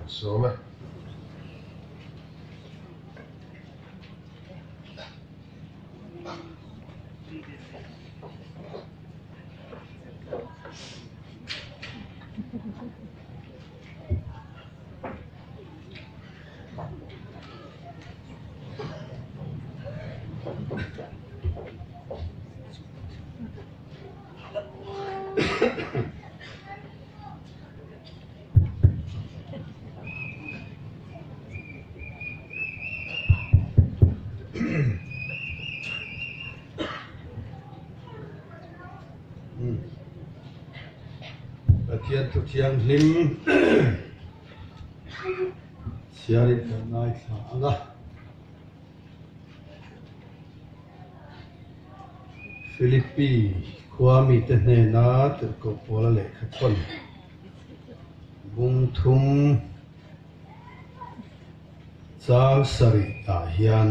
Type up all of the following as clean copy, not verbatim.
kan sawm a. Pathian thu thianghlim chhiarin kan ngaithla ang a. Philippi khua mite hnena tirhkoh pawla lehkha thawn bung thum chang sarih ah hian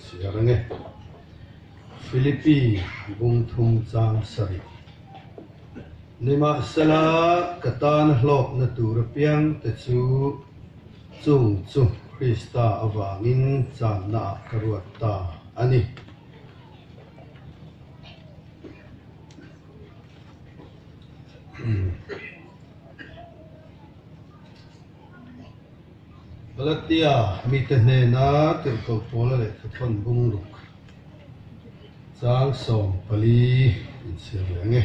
chhiar ang e. Philippi bung thum chang sarih. Nimahsela ka tan hlawkna tur apiang te chu Chung chu Krista avangin channaah ka ruat ta a ni. Galatia mite hnena tirhkoh Paula lehkha thawn bungruk chang 14 inchhiar leh ang e.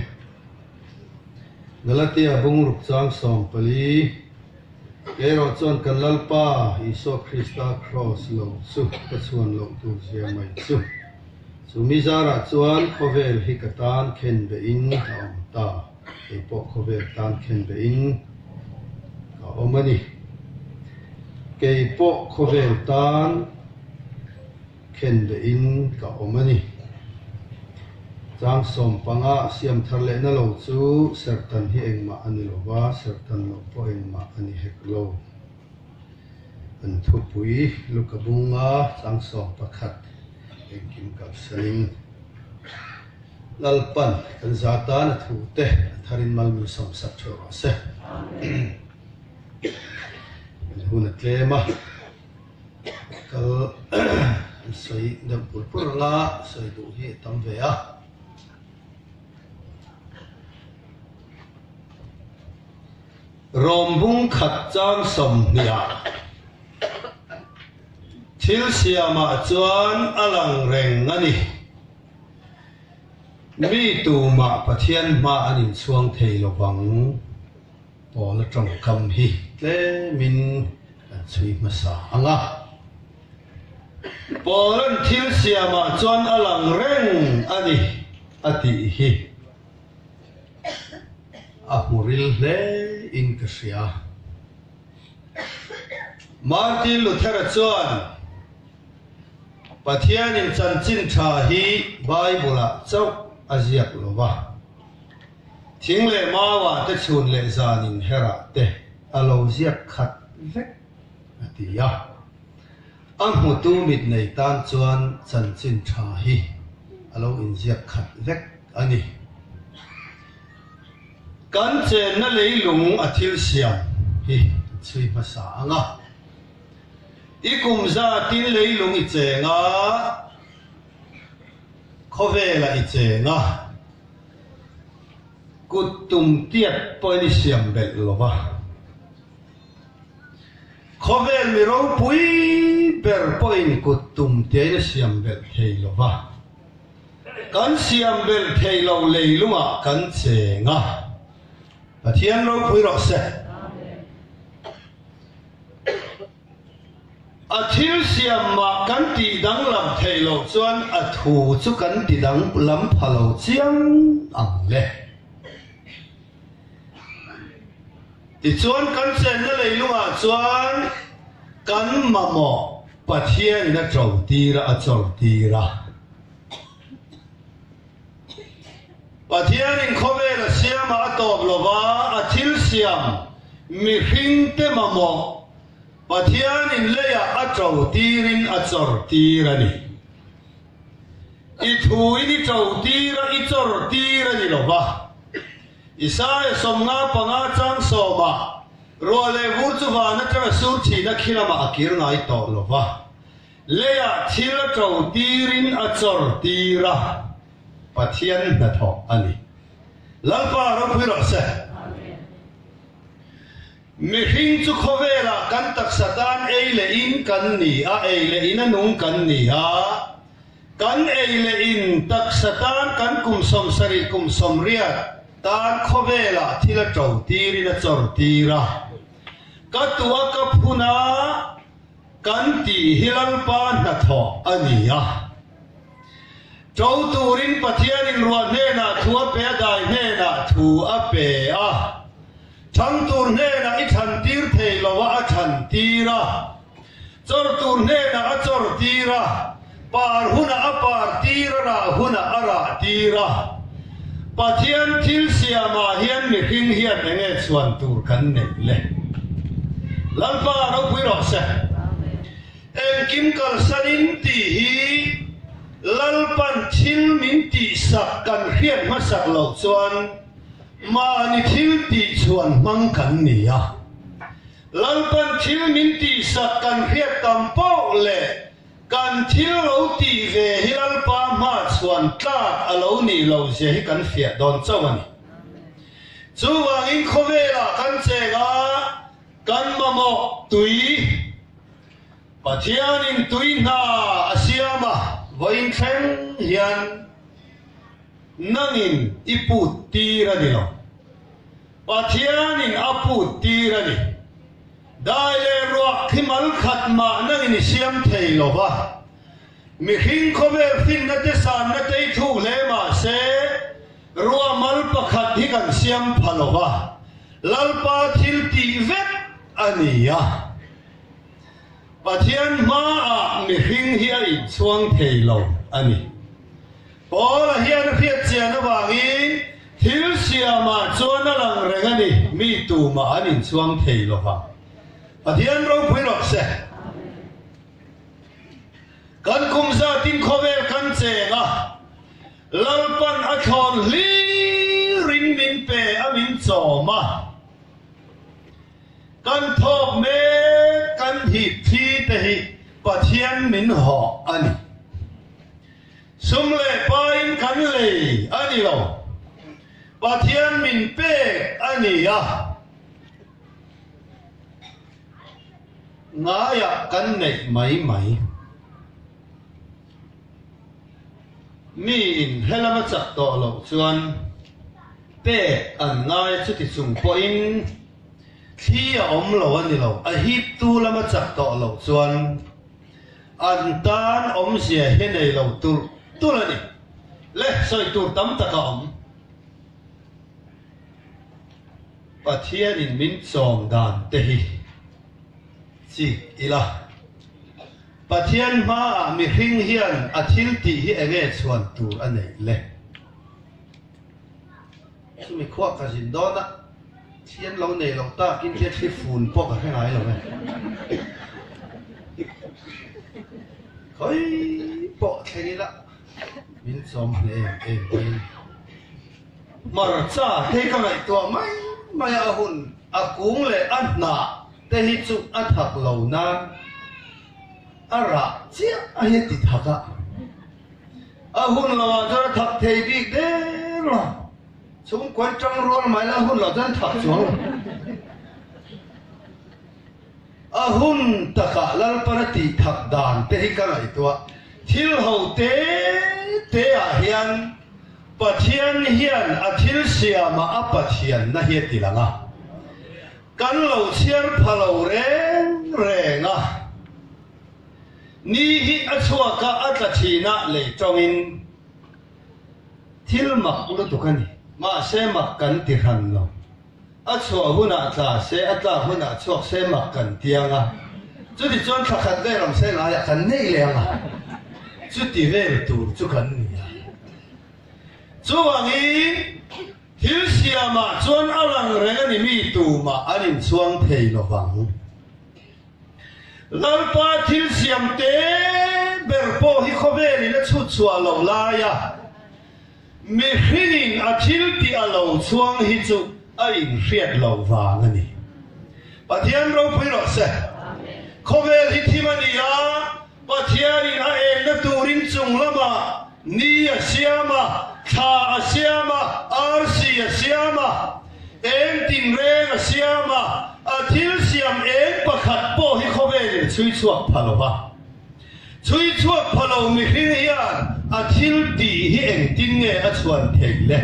Galatia bungruk chang 14. Kei erawh chuan kan Lalpa Isua Krista Kraws lo chu ka chhuan loh tur zia mai chu. Chu mi zarah chuan khawvel hi ka tan khen behin a awm ta, kei pawh khawvel tan khen behin ka awm a ni. Kei pawh khawvel tan khen behin ka awm a ni. Chang 15 siam thar lehna lo chu serhtan hi engmah a ni lo va, serhtan loh pawh engmah a ni hek lo. An thupui Luka bunga chang 11 engkim kalsanin Lalpan kan za tan a thu te a tharin mal min sawmsak theuh rawh se. Kan hun a tlem a. Kal an sawi deuh pur pur ang a, sawi duh hi a tam ve a. Rawm bung khat chang 20 ah thil siamah chuan a lang reng a ni. Mi tumah Pathian hma an inchhuang thei lo vang. Paula tawngkam hi tlemin kan chhui hmasa ang a. Paula'n thil siamah chuan a lang reng a ni a tih hi a hmu ril hle in ka hria. Martin Luther-a chuan Pathianin chanchin tha hi Bible-ah chauh a ziak lo va. Thing leh mauah te chhun leh zan in herah te a lo ziak khat vek a ti a. A hmutu mit nei tan chuan chanchin tha hi a lo inziak khat vek a ni. Kan chenna leilung a thil siam hi kan chhui hmasa ang a. I kum zatin leilung i cheng a, khawvelah i cheng a. Kut tum tiat pawhin i siam belh lo va. Khawvel mi ropui ber pawhin kut tum tiain a siam belh thei lo va. Kan siam belh thei lo leilungah kan cheng a. Pathian ropui rawh se. A thil siam mah kan tih danglam theih loh chuan a thu chu kan ti danglam pha lo chiang ang le. Tichuan kan chenna leilungah chuan kan mamawh Pathianin a to tir a, a chawr tir a. Pathianin khawvel a siamah a tawp lova, a thil siam mihringte mamawh Pathianin leiah a to tirin a chawr tir a ni. I thuin i to tir a, i chawr tir a ni lova. Isaia 55 chang sawmah. Ruah leh vur chu van atanga sur thihna khi lamah a kir ngai tawh lo va, leiah thil a to tirin a chawr tir a, Pathian hnathawh a ni. Lalpa ropui rawh se. Mihring chu khawvelah kan taksa tan ei leh in kan ni a, ei leh in a nung kan ni a. Kan ei leh in taksa tan kan kum 70 kum 80 tan khawvelah thil a to tirin a chawr tir a. Ka tua ka phun a, kan tih hi Lalpa hnathawh a ni a. To turin Pathianin ruah hnenah thu a pe a, dai hnenah thu a pe a. Thang tur hnenah i than tir thei lo a, a than tir a. Chawr tur hnenah a chawr tir a, par hunah a par tir a, rah hunah a rah tir a. Pathian thil siamah hian mihring hian eng nge chhuan tur kan neih le? Lalpa ropui rawh se. Engkim kalsanin tih hi Lalpan thil min tihsak kan hriat hmasak loh chuan mahni thil tih chhuan hmang kan ni a. Lalpan thil min tihsak kan hriat tam poh leh kan thil lo tih ve hi Lalpa hma chhuan tlak a lo nih loh zia hi kan fiah dawn chauh a ni. Chuvangin khawvelah kan cheng a, kan mamawh tui Pathianin tui hna a siam a, vawiin thleng hian nangin i put tir a ni lo. Pathianin a put tir a ni. Dai leh ruah khi mal khat mah nangin i siam thei lo va. Mihring khawvel finna te sanna te i thuk hle mah se, ruah mal pakhat hi kan siam pha lo va, Lalpa thil tih vek a ni a. Pathian hmaah mihring hi a inchhuang thei lo a ni. Paula hian a hriat chian avangin thil siamah chuan a lang reng a ni, mi tumah an inchhuang thei lo vang. Pathian ropui rawh se. Kan kum zatin khawvel kan cheng a, Lalpan a thlawn hlirin min pe a min chawm a. Kan thawk mek kan hip thi te hi Pathian min hawh a ni. Sum leh pain kan lei a ni lo. Pathian min pek a ni a. Ngaiah kan neih mai mai. Miin helam a chak tawh loh chuan pek an ngai chuti chung pawhin thli a awm lo a ni lo. A hiptu lam a chak tawh loh chuan an tan awmzia hi nei lo tulh tulh a ni. Le, sawi tur tam tak a awm. Pathianin min chawm dan te hi chik ila. Pathian hmaah mihring hian a thil tih hi eng nge chhuan tur a neih le? Chumi khuah ka zin dawn a, thli an lo nei loh takin tia thli fun pawh ka hre ngai lo e. Khawi pawh thleng ila min chawm hle em em mai a ni. Hmarcha te ka ngaihtuah mai mai a, a hun a kung leh a hnah te hi chu a thak lo nan a rah chiah a hi a ti thak a, a hun lo ah chuan a thak thei bik der lo, chhungkuan tang rual mai la a hun lo chuan thak chuang lo. A hun takah Lalpan a tih thak dan te hi ka ngaihtuah, thil ho te te ah hian Pathian hian a thil siamah a Pathianna hi a ti lang a. Kan lo chhiar pha lo reng reng a, ni hi a chhuak a, a tla thin a, lei tawngin thil mak lutuk a ni. Mahse mak kan ti hran lo. A chhuah hunah tla se, a tlak hunah chhuak se mak kan ti ang a, chuti chuan thla khat vel awm se ngaiah kan neih leh ang a, chuti vel tur chu kan ni a. Chuvangin. Thil siamah chuan a lang reng a ni mi tumah an inchhuang thei lo vang. Lalpa thil siam te ber pawh hi khawvelin a chhut chhuah loh laia mihringin a thil tih a lo chhuang hi chu a inhriat loh vang a ni. Pathian ropui rawh se. Khawvel hi thim a ni a, Pathianin a enna turin chung lamah ni a siam a, thla a siam a, arsi a siam a, eng tinreng a siam a, a thil siam eng pakhat pawh hi khawvelin a chhui chhuak pha lo va. Chhui chhuak pha lo mihring hian a thil tih hi engtin nge a chhuan theih le?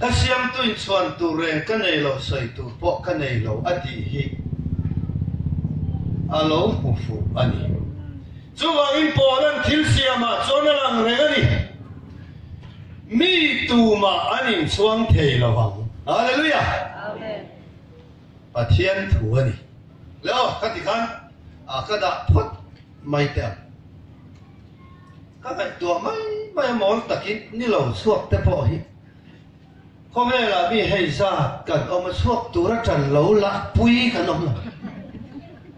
Ka siamtuin chhuan tur reng ka nei lo, sawi tur pawh ka nei lo a tih hi a lo hmu fuh a ni. Chuvangin Paula'n thil siamah chuan a lang reng a ni. Mi tumah an inchhuang thei lo vang. Hallelujah! Pathian thu a ni. Le aw, ka ti khan a ka dah phawt mai teh ang. Ka ngaihtuah mai mai a mawl takin ni lo chhuak te pawh hi khawvelah mi hei zat kan awm a chhuak tura tan lo lah pui kan awm lo.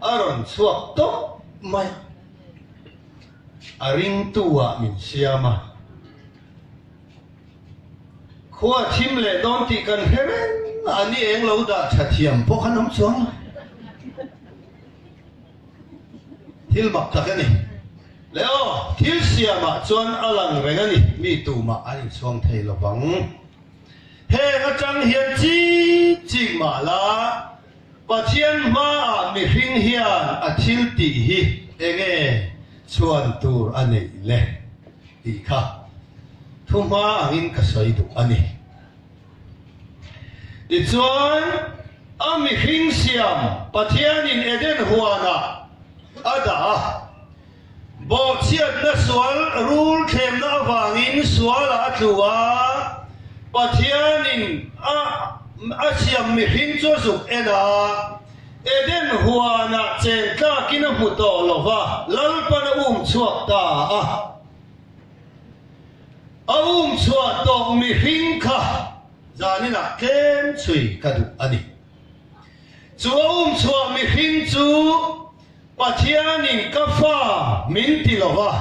A rawn chhuak tawp mai a, a ringtu ah min siam a. Khua thim leh dawn tih kan hre reng a, a ni eng lo dah tha thiam pawh khan awm chuang lo. Thil mak tak a ni. Le aw, thil siamah chuan a lang reng a ni, mi tumah an inchhuang thei lo vang. Heng atang hian chik chik mah la, Pathian hmaah mihring hian a thil tih hi enge chhuan tur a neih le? Tih kha thu hma angin ka sawi duh a ni. Tichuan, a mihring siam Pathianin Eden huanah a dah a, bawhchhiatna sual rul thlemna avangin sualah a tlu a, Pathianin a a siam mihring chu a zuk en a, Eden huanah cheng tlakin a hmu tawh lo va, Lalpan a um chhuak ta a. A um chhuah tawh mihring kha zaninah tlem chhui ka duh a ni. Chu a um chhuah mihring chu Pathianin ka fa min ti lo va,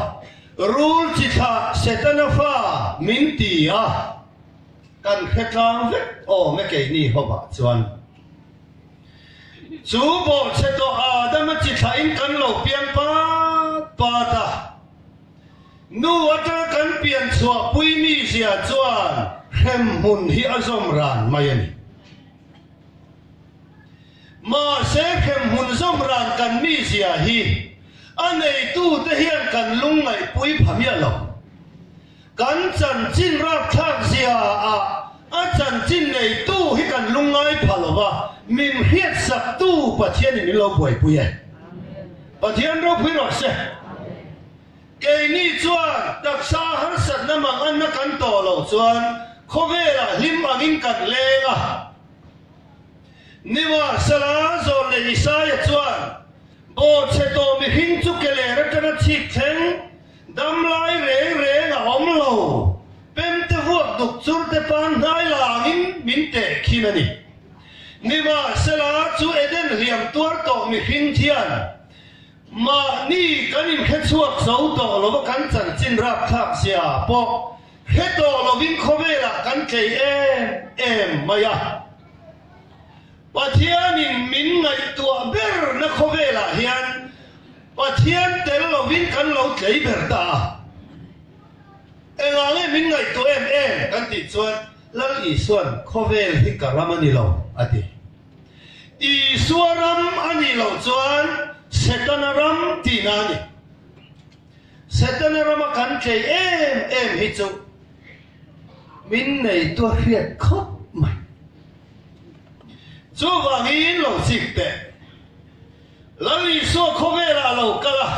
rul chi thlah Setana fa min ti a, kan hre tlang vek awm e keini hovah chuan. Chu bawhchhe tawh Adama chi thlahin kan lo piang pat pat a. Nu atanga kan pian chhuah pui mi zia chuan hremhmun hi a zawm ran mai a ni. Mahse hremhmun zawm ran kan mi zia hi a neitute hian kan lungngaihpui pha miah lo. Kan chanchin rapthlak zia ah a chanchin neitu hi kan lungngai pha lo va, min hriatsaktu Pathianin min lo buaipui e. Pathian ropui rawh se. Keini chuan taksa harsatna manganna kan tawh loh chuan khawvelah hlim angin kan leng a. Nimahsela zawn leh Isaia chuan Bawhchhe tawh mihring chu ke ler atanga chhip thleng dam lai reng reng a awm lo. Pemte vuak duk chur te pan hnai langin min teh khin a ni. Nimahsela chu Eden hliam tuar tawh mihring thian mahni kan inhre chhuak zo tawh lova kan chanchin rapthlak zia pawh hre tawh lovin khawvelah kan tlei em em mai a. Pathianin min ngaihtuah berna khawvelah hian Pathian tel lovin kan lo tlei ber ta a. Engah nge min ngaihtuah em em kan tih chuan Lal Isua'n khawvel hi ka ram a ni lo a ti. Isua ram a nih loh chuan Setana ram tihna a ni. Setana rama kan tlei em em hi chu min neituah hriat khawp mai. Chuvangin lo chik teh. Lal Isua khawvelah a lo kal a,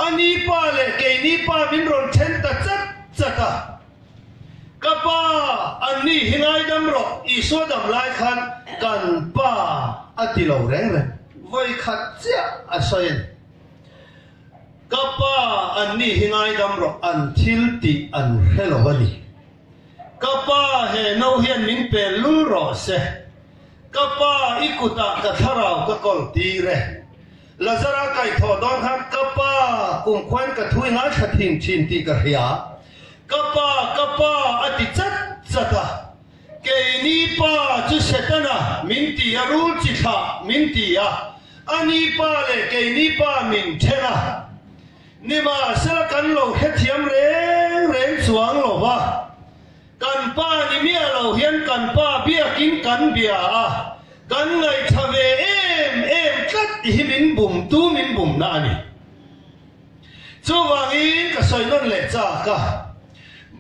a ni pa leh keini pa min rawn then ta chat chat a. Ka pa, an ni hi ngaidam rawh, Isua dam lai khan kan pa a ti lo reng reng. Vawi khat chiah a sawi a ni. Ka pa, an ni hi ngaidam rawh, an thil tih an hre lo a ni. Ka pa, he no hian min pel lul rawh se. Ka pa, i kutah ka thlarau ka kawl tir e. Lazara kaihthawh dawn khan ka pa kumkhuain ka thu i ngaithla thin thin tih ka hria. Ka pa, ka pa a ti chat chat a. Keini pa chu Setana min ti a, rul chi thlah min ti a, ani pa leh keini pa min then a. Nimahsela kan lo hrethiam reng reng chuang lo va, kan pa ni miah lo hian kan pa biakin kan bia a, kan ngaihthla ve em em tlat hi min bumtu min bumna a ni. Chuvangin ka sawi nawn leh chak a,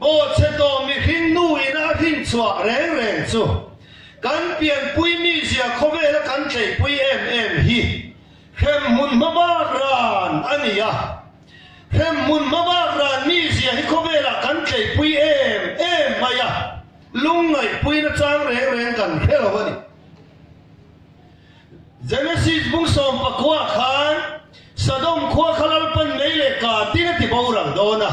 bawhchhe tawh mihring nu ina a hrinchhuah reng reng chu kan pianpui mizia khawvela kan tleipui em em hi hremhmun hma bak ran a ni a. Hremhmun hma bak ran mizia hi khawvelah kan tleipui em em mai a, lungngaihpuina chang reng reng kan hre lo a ni. Genesis bung 19 khan Sodom khua kha Lalpan mei leh ka tin a ti boral dawn a.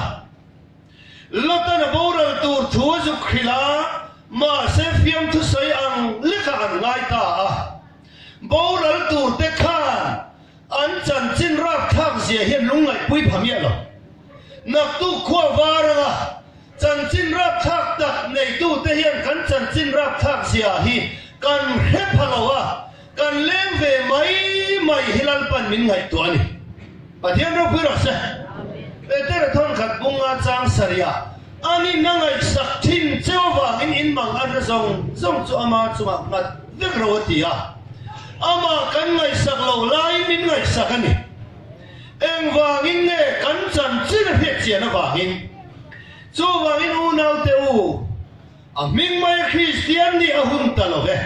Lotan a boral tur thu a zuk hrilh a, mahse fiamthu sawi ang lekah an ngai ta a. Boral tur te khan an chanchin rapthlak zia hian lungngaihpui pha miah lo. Naktuk khua var anga chanchin rapthlak tak neitute hian kan chanchin rapthlak zia hi kan hre pha lo a, kan leng ve mai mai hi Lalpan min ngaihtuah a ni. Pathian ropui rawh se. Petera thawnkhat bunga chang sarih ah a nihna ngaihsak thin cheu avangin in mang a hre zawng zawng chu ama chungah nghat vek ro a ti a. Amah kan ngaihsak lo laiin min ngaihsak a ni. Engvangin nge kan chanchin a hriat chian avangin? Chuvangin unaute u, a hming mai Kristian nih a hun ta lo ve.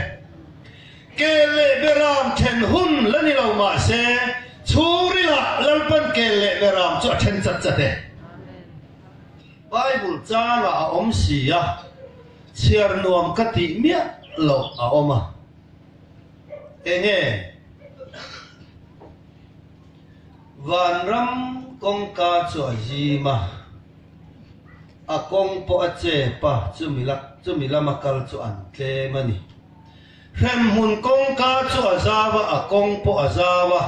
Kel leh Beram then hun la ni lo mahse, chhungrilah Lalpan kel leh Beram chu a then chat chat e. Bible changah a awm si a, chhiar nuam ka tih miah loh a awm a. Enge? Vanram kawngka chu a zim a, a kawng pawh a chep a, chumi la chumi lama kal chu an tlem a ni. Hremhmun kawngka chu a zau a, a kawng pawh a zau a,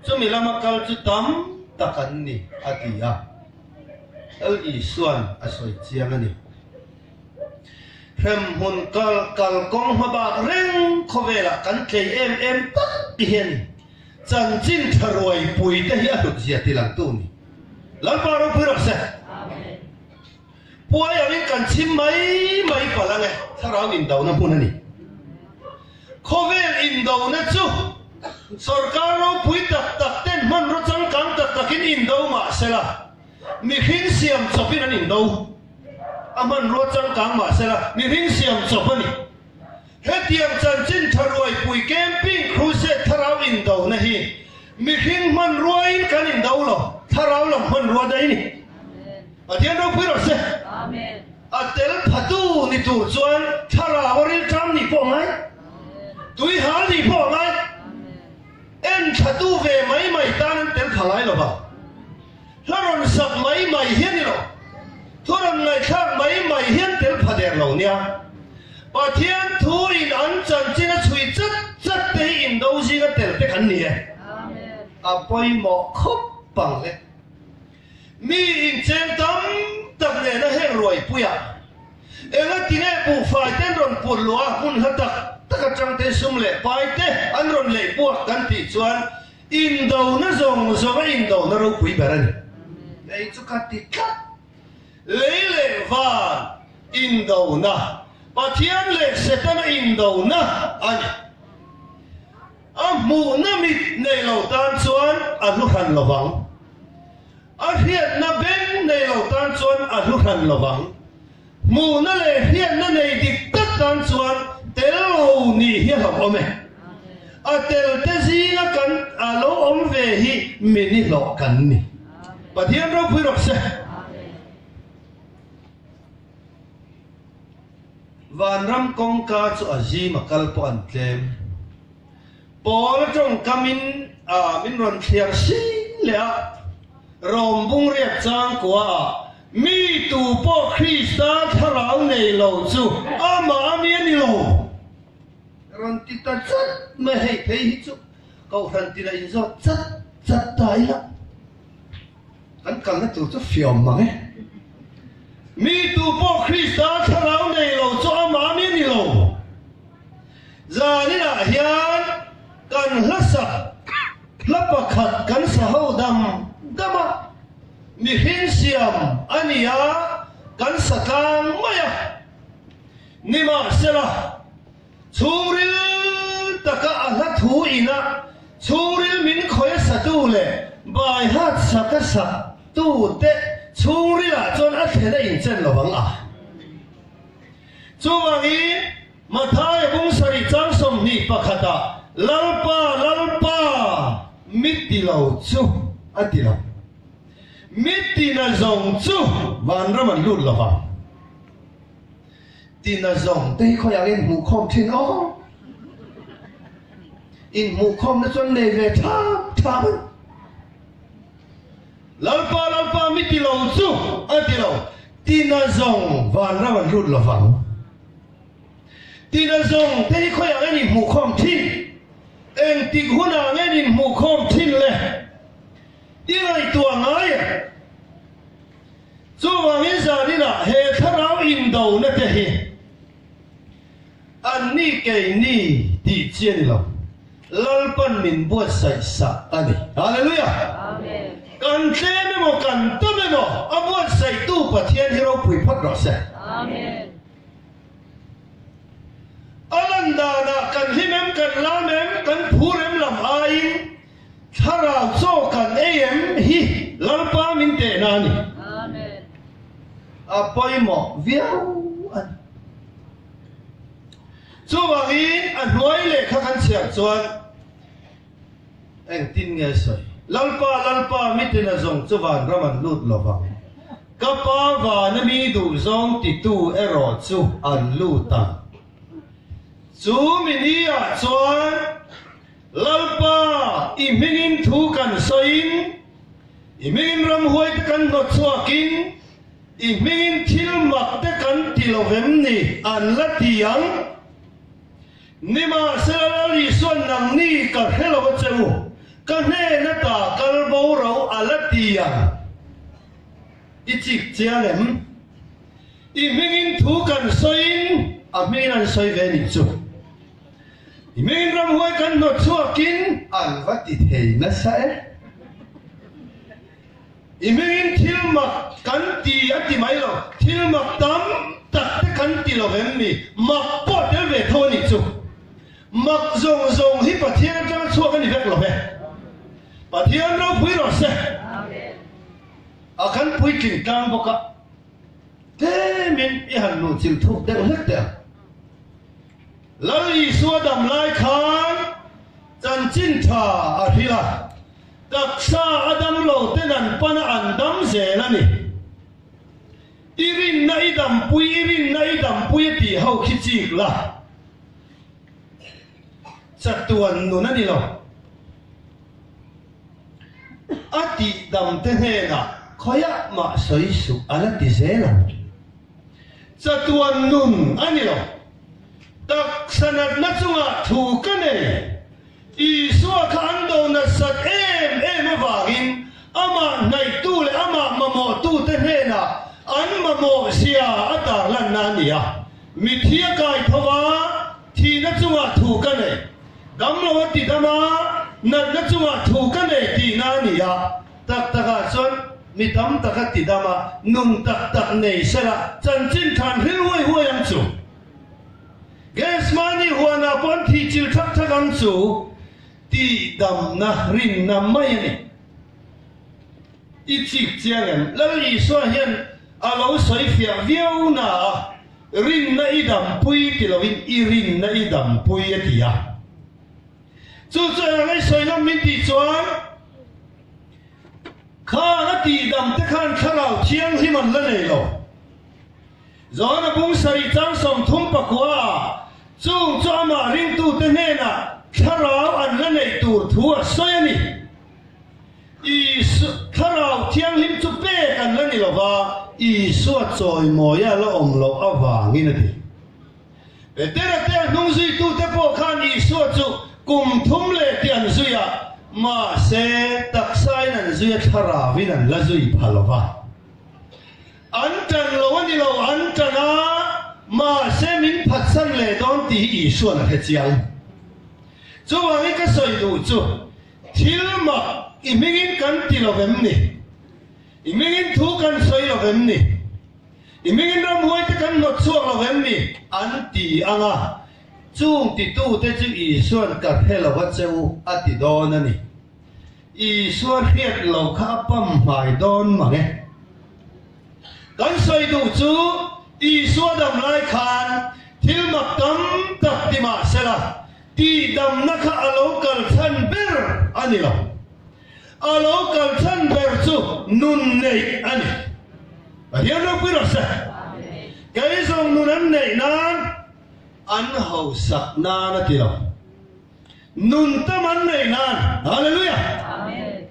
chumi lama kal chu tam tak an ni, a ti a. Lal Isua'n a sawi chiang a ni. Hremhmun kal kalkawng hmabak reng khawvelah kan tlei em em tak ti hi a ni. Chanchin tha ruaipui te hi a hlut zia ti langtu ni. Lalpa ropui rawh se. Puai angin kan chhim mai mai palh ang e, thlarau indona hmun a ni. Khawvel indona chu sorkar ropui tak tak ten hmanraw changkang tak takin indo mah sela, mihring siam chawpin an indo. A hmanrua changkang mah sela, mihring siam chawp a ni. Hetiang chanchin tha ruaipui camping crusade thlarau indona hi mihring hmanruain kan indo lo, thlarau lam hmanrua daih a ni. Pathian ropui rawh se. A tel phatu ni tur chuan thlarau a rilṭam nih pawh a ngai, tuihal nih pawh a ngai. En thlatu ve mai mai tan an tel pha ngai lo va. Hla rawn sak mai mai hi a ni lo. Thu rawn ngaihthlak mai mai hian tel pha der lo nia. Pathian thu in an chanchin a chhui chat chat te hi indo zinga tel te kan ni e. A pawimawh khawp ang le. Mi incheng tam tak nena heng ruaipuiah enga tinge buhfai ten rawn put luh a hmun hla tak tak atang te sum leh pai te an rawn leih buak kan tih chuan Indona zawng zawng a indona ropui ber a ni. Lei chu ka ti tlat. Lei leh van indona, Pathian leh Setana indona a ni. A hmuhna mit nei lo tan chuan a hlu hran lo vang. A hriatna beng nei lo tan chuan a hlu hran lo vang. Hmuhna leh hriatna nei dik tak tan chuan tel lo nih hi a hlauhawm e. A tel te zinga kan a lo awm ve hi mi ni hlawh kan ni. Pathian ropui rawh se. Vanram kawngka chu a zim a kal pawh an tlem. Paul tawngkamin a min rawn thliar sin leh a, Rom bung riat changkua ah mi tu pawh Krista thlarau nei lo chu amah a mi a ni lo. Rawn ti ta chat mai hei phei hi chu Kohhran tina inzawt chat chat ta ila kan kalna tur chu fiam mang e. Mi tu pawh Krista thlarau nei lo chu amah a mi a ni. Zaninah hian kan hlasak hla pakhat kan sa ho dam dam a, mihring siam a ni a, kan sa tlang mai a. Nimahsela, chhungril taka a hla thu ina chhungril min khawih a satu leh bai hat sak a sak tute chhungrilah chuan a thlen a inchen lo vang a. Chuvangin, Mathaia bung sarih chang 21 ah Lalpa, Lalpa, mi ti lo chu a ti lo. Mi tina zawng chu vanram an lut lo vang. Tina zawng te hi khawiah nge inhmuhkhawm thin aw? Inhmuhkhawmna chuan nei ve tham tham a ni. Lalpa, Lalpa, mi ti lo chu a ti lo. Tina zawng vanram an lut lo vang. Tina zawng te hi khawiah nge in hmuhkhawm thin? Engtik hunah nge in hmuhkhawm thin le? I ngaihtuah ngai em? Chuvangin zaninah he thlarau indona te hi Anni keini tih chi a ni lo. Lalpan min buatsaih sak a ni. Hallelujah! Amen. Kan tlem emaw kan tam emaw a buatsaihtu Pathian hi ropui phawt rawh se. Amen. A lan danah kan hlim em, kan lam em, kan phur em lam aiin thlarau chaw kan ei em hi Lalpa min tehna a ni. Amen. A pawimawh viau a ni. Chuvangin a hnuai lehkha kan chhiar chuan engtin nge sawi? Lalpa, Lalpa, mitin a zawng chu van ram an lut lo vang. Ka Pa vana mi duhzawng titu erawh chu an lut ang. Chu mi ni ah chuan Lalpa, i hmingin thu kan sawiin, i hmingin ramhuai te kan hnawt chhuakin, I hmingin thil mak te kan ti lo vem ni? An la ti ang. Nimahsela Lal Isuan nangni ka hre lo a che u, ka hnen ata kal bo ro a la ti ang. I chik chiang em? I hmingin thu kan sawiin a hmingin an sawi ve nih chu. I hmingin ramhuai kan hnawt chhuakin an va ti thei nasa e. I hmingin thil mak kan ti a ti mai lo, thil mak tam tak te kan ti lo vem ni? Mak pawh tel ve tho a nih chu. Mak zawng zawng hi Pathian atanga chhuak a ni vek lo ve. Pathian ropui rawh se. A kan puitling tlang bawk a, tlemin i han luhchilh thuk deuh hlek teh ang. Lal Isua dam lai khan chanchin tha a hrilh a, taksa a dam lo ten an pan a an dam zel a ni. I rinna i dampui, i rinna i dampui a tih ho khi chik la. Chatuan nun a ni lo. A tih dam te hnenah khawiah mah sawi suh a la ti zel ang. Chatuan nun a ni lo. Taksa natna chungah thu ka nei. Isua kha an do nasat em em avangin amah hnaihtu leh amah mamawhtute hnenah an mamawh zia a tarlanna a ni a. Mithi a kai tho a, thihna chungah thu ka nei. Damlo a ti dam a, natna chungah thu ka nei tihna a ni a. Tak takah chuan mi tam tak a ti dam a, nun tak tak nei sela chanchin than hril huai huai ang chu. Gethsemane huanah pawh an thih chil thak thak ang chu tih damna rinna mai a ni. I chik chiang em? Lal Isua hian a lo sawi fiah viau na a, rinna i dampui ti loin i rinna i dampui a ti a. Chu chu eng ang sawi ngam min tih chuan khang a tih dam te khan thlarau thianghlim an la nei lo. Johana bung sarih chang 34 ah chung chu amah ringtute hnenah thlarau an la neih tur thu a sawi a ni. Isu, thlarau thianghlim chu pek an la ni lo va, Isua chawimawi a la awm loh avangin a ti. Petera te a hnung zuitute pawh khan Isua chu kum thum leh tih an zui a, mahse taksain an zui a thlarauin an la zui pha lo va. An tan lo a ni lo, an tan a, Mahse min phatsan leh dawn tih hi Isua'n a hre chiang. Chuvangin ka sawi duh chu, thil mak i hmingin kan ti lo vem ni? I hmingin thu kan sawi lo vem ni? I hmingin ramhuaite kan hnawt chhuak lo vem ni? An ti ang a, chung titute chu Isua'n ka hre lo a che u a ti dawn a ni. Isua hriat lo kha a pam hmai dawn mang e. Kan sawi duh chu Isua dam lai khan thil mak tam tak ti mah sela, tihdamna kha a lo kal chhan ber a ni lo. A lo kal chhan ber chu nun neih a ni. Pathian ropui rawh se. Kei zawng nun an neih nan an hausak nan a ti lo. Nun tam an neih nan. Hallelujah! Amen.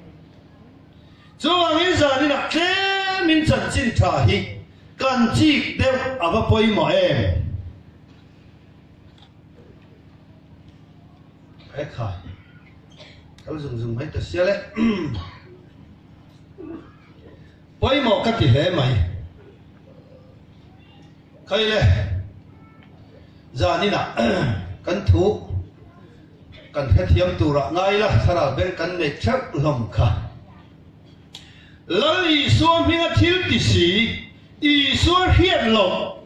Chuvangin zaninah tlemin chanchin tha hi kan chik deuh a va pawimawh em? He khai kal zung zung mai ta sia le. Pawimawh ka ti hle mai. Khai le, zaninah kan thu kan hrethiam turah ngai la, thlarau beng kan neih theuh hlawm kha. Lal Isua hminga thil ti si, Isua hriat loh,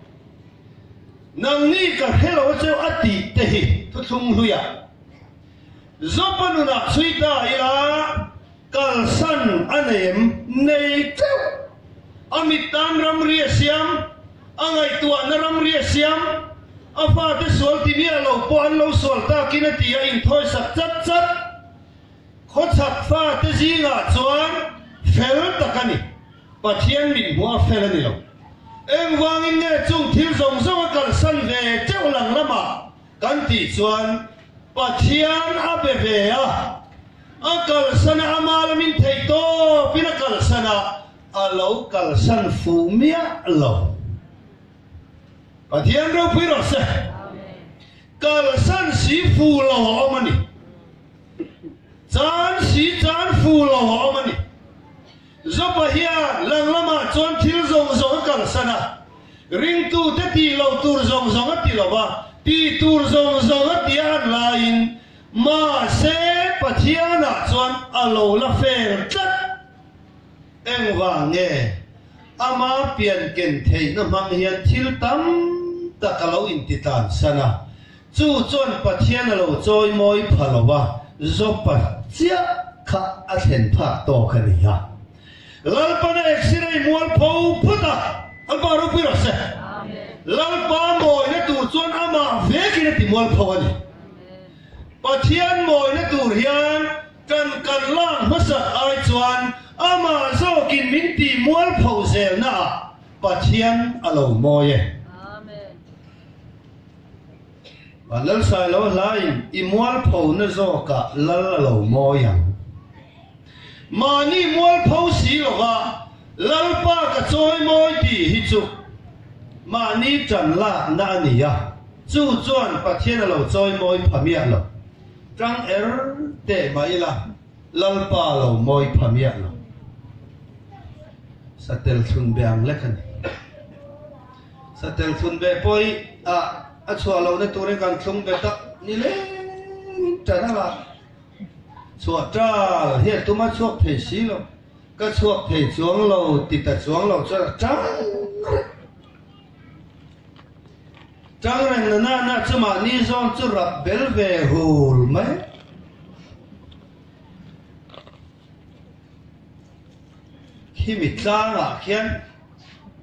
nangni ka hre lo cheu a tih te hi thuthlung hluiah Jopa nunah chhui ta ila, Kalsan a nei em? Nei teuh! A mit tan ramri a siam, a ngaihtuahna ramri a siam, a fate sual ti miah lo pawh an lo sual takin a ti a inthawisak chat chat. Khawchhak fate zingah chuan fel tak a ni. Pathian mit hmuh a fel a ni lo. Engvangin nge chung thil zawng zawng a kalsan ve teuh lang lamah Kan tih chuan Pathian a be ve a, a kalsan a, ama lamin theih tawpin a kalsan a, a lo kalsan fuh miah lo. Pathian ropui rawh se. Kalsan si fuh lo a awm a ni. Chan si chan fuh lo a awm a ni. Jopa hian lang lamah chuan thil zawng zawng a kalsan a, ringtute tih loh tur zawng zawng a ti lo va, tih tur zawng zawng a tia an laiin, mahse Pathianah chuan a lo la fel tlat. Engvang nge ama pian ken theihna hmang hian thil tam tak a lo intitlansan a, Chu chuan Pathian a lo chawi mawi pha lo va, Jopa chiah kha a thlen phak tawk a ni a. Lalpana X-ray mual pho phawt a, Lalpa ropui rawh se. Lalpa mawina tur chuan amah vekin a ti mual pho a ni. Pathian mawina tur hian kan kan lak hmasak ai chuan amah zawkin min ti mual pho zelnaah Pathian a lo mawi e. Van lal sai lo hlaiin i mualpho na zawkah lal a lo mawi ang. Mahni mualpho si lova Lalpa ka chawi mawi tih hi chu mahni ṭan lakna a ni a, chu chuan Pathian a lo chawi mawi pha miah lo. Ṭang er teh mah ila Lalpa a lo mawi pha miah lo. Satel thlun be ang lek a ni. Satel thlun ve pawh hi a a chhuah lohna turin kan thlung ve tak ni leng tan a la. Chhuah tal hi a tum a chhuak thei si lo, ka chhuak thei chuang lo ti ta chuang lo chuan a tang reng. Tang reng na na na chu mahni zawn chu rap bel ve hul mai. Khimi tlangah khian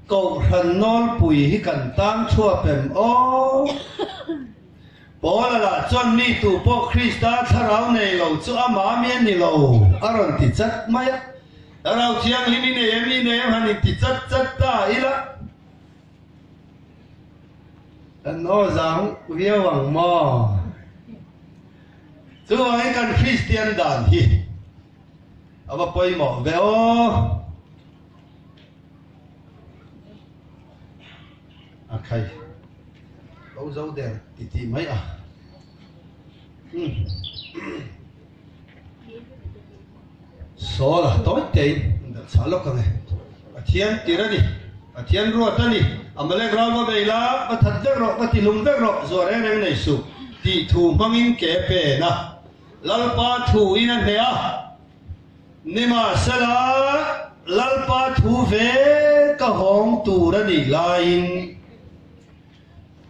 Kohhran nawlpui hi kan tang chhuap em aw? Paula lah chuan mi tu pawh Krista thlarau nei lo chu amah mi a ni lo a rawn ti chat mai a. Thlarau Thianghlim i nei em i nei em han inti chat chat ta ila. Kan aw zang viau ang maw? Chuvangin kan Kristian dan hi a va pawimawh ve aw. A khai lo zo der ti ti mai a. Sawl a tawi tein an belh chah lawk ang e. Pathian tir a ni, Pathian ruat a ni. Amalek ral va bei la, va that vek rawh, va tihlum vek rawh, zuah reng reng nei suh, tih thu hmangin ke pen a, Lalpa thu in a hneh a. Nimahsela, Lalpa thu ve ka hawng tur a nih laiin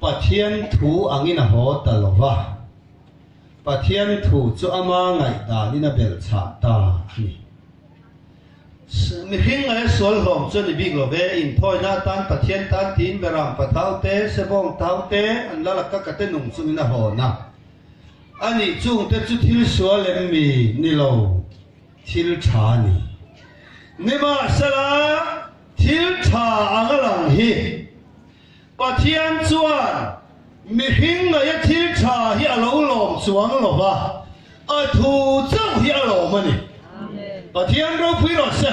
Pathian thu angin a haw ta lo va, Pathian thu chu ama ngaihdanin a belhchhah ta a ni. Mihring leh sual hlawm chu a ni bik lo ve, inthawina atan Pathian tan tiin Beram pathau te, Sebawng tau te an la laka ka te nung chungin a hawn a. A nih chungte chu thil sual em mi? Ni lo, thil tha a ni. Nimahsela, thil tha ang a lang hi Pathian chuan mihring ngaia thil tha hi a lo lawm chuang lo va, a thu chauh hi a lawm a ni. Pathian ropui rawh se.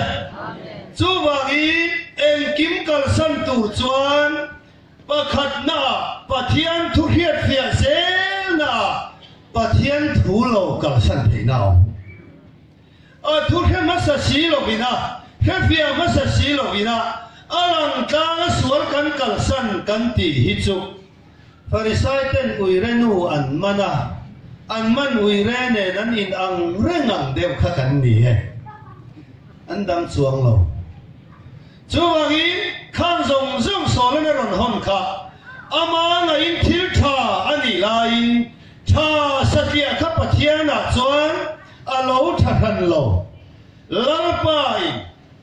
Chuvangin engkim kalsan tur chuan pakhatnaah Pathian thu hriatfiah zelnaah Pathian thu lo kalsan theihna a awm. A thu hre hmasa si lovin a, hre fiah hmasa si lovin a, a lang tlang a sual kan kalsan kan tih hi chu Farisai ten uire nu an man a, an man uire nen an in ang reng ang deuh kha kan ni e. An dang chuang lo. Chuvangin khang zawng zawng Solomon a rawn hawn kha ama ngaiin thil tha a nih laiin tha satliah kha Pathianah chuan A lo tha hran lo. Lalpa in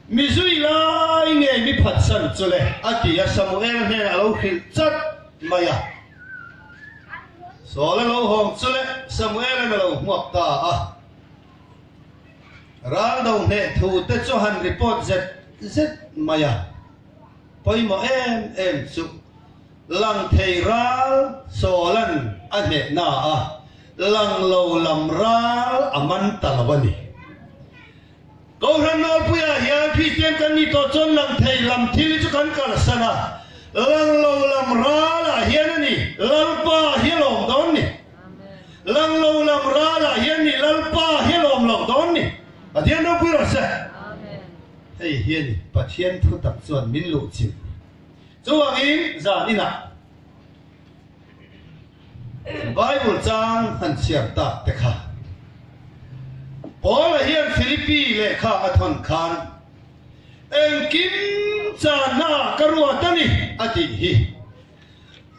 mi zui lai nge mi phatsan chu le? A ti a, Samuel hnenah a lo hrilh chat mai a. Saul a lo hawng chu le, Samuel-an a lo hmuak ta a. Ral do hneh thu te chu han report zet zet mai a. Pawimawh em em chu lang thei ral Saul-an a hnehna a. Lang lo lam ral a man ta lo a ni. Kohhran Nawlpuiah hian Kristian kan nih tawh chuan lang thei lam thil hi chu kan kalsan a, lang lo lam ralah hian a ni Lalpa hi a lawm dawn ni. Lang lo lam ralah hian ni Lalpa hi a lawm loh dawn ni. Pathian ropui rawh se. Hei hi a ni Pathian thutak chuan min luhchilh. Chuvangin zan inah. Bible chang han chhiar tak te kha. Paula hian Philippi lehkha a thawn khan, Engkim channa ka ruat a ni a tih hi.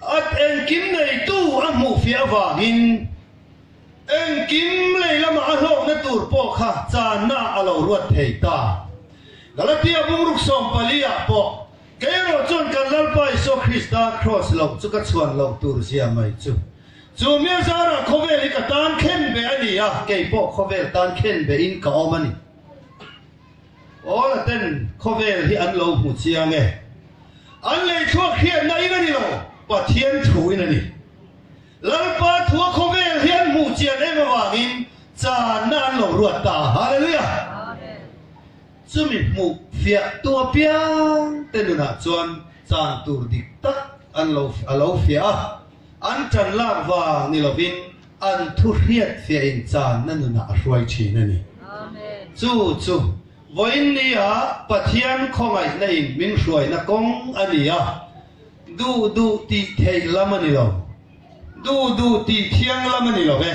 At engkim neitu a hmuhfiah avangin engkim lei lama a hlawkna tur pawh kha channa a lo ruat thei ta. Galatia bungruk 14 ah pawh Kei erawh chuan kan Lalpa Isua Krista Kraws loh chu ka chhuan loh tur zia mai chu. Chu mia zarah khawvel hi ka tan khen be a ni a, kei pawh khawvel tan khen be in ka awm a ni. Paula ten khawvel hi an lo hmu chiang e. An lei chhuak hriatna in a ni lo, Pathian thu in a ni. Lalpa thua khawvel hi an hmuh chian em avangin channa an lo ruat ta a. Hallelujah! Chumi hmuh fiah tu apiang te nunah chuan chan tur dik tak an lo a lo fiah a, an tan lak vang ni lovin an thu hriat fiahin channa nunah a hruai thin a ni. Chu chu vawiin nia Pathian khawngaihna in min hruaina kawng a ni a, duh duh tih theih lam a ni lo, duh duh tih thiang lam a ni lo ve.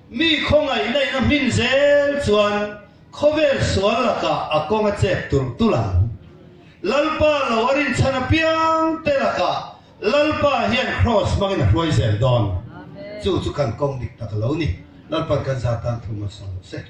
Mi khawngaihna in a hmin zel chuan Khawvel sual lakah a kawng a chep tulh tulh ang. Lalpa lo a rinchhan apiang te lakah Lalpa hian Kraws hmangin a hruai zel dawn. Chu chu kan kawng dik tak a lo ni. Lalpa'n kan zar tan thu malsawm lo se.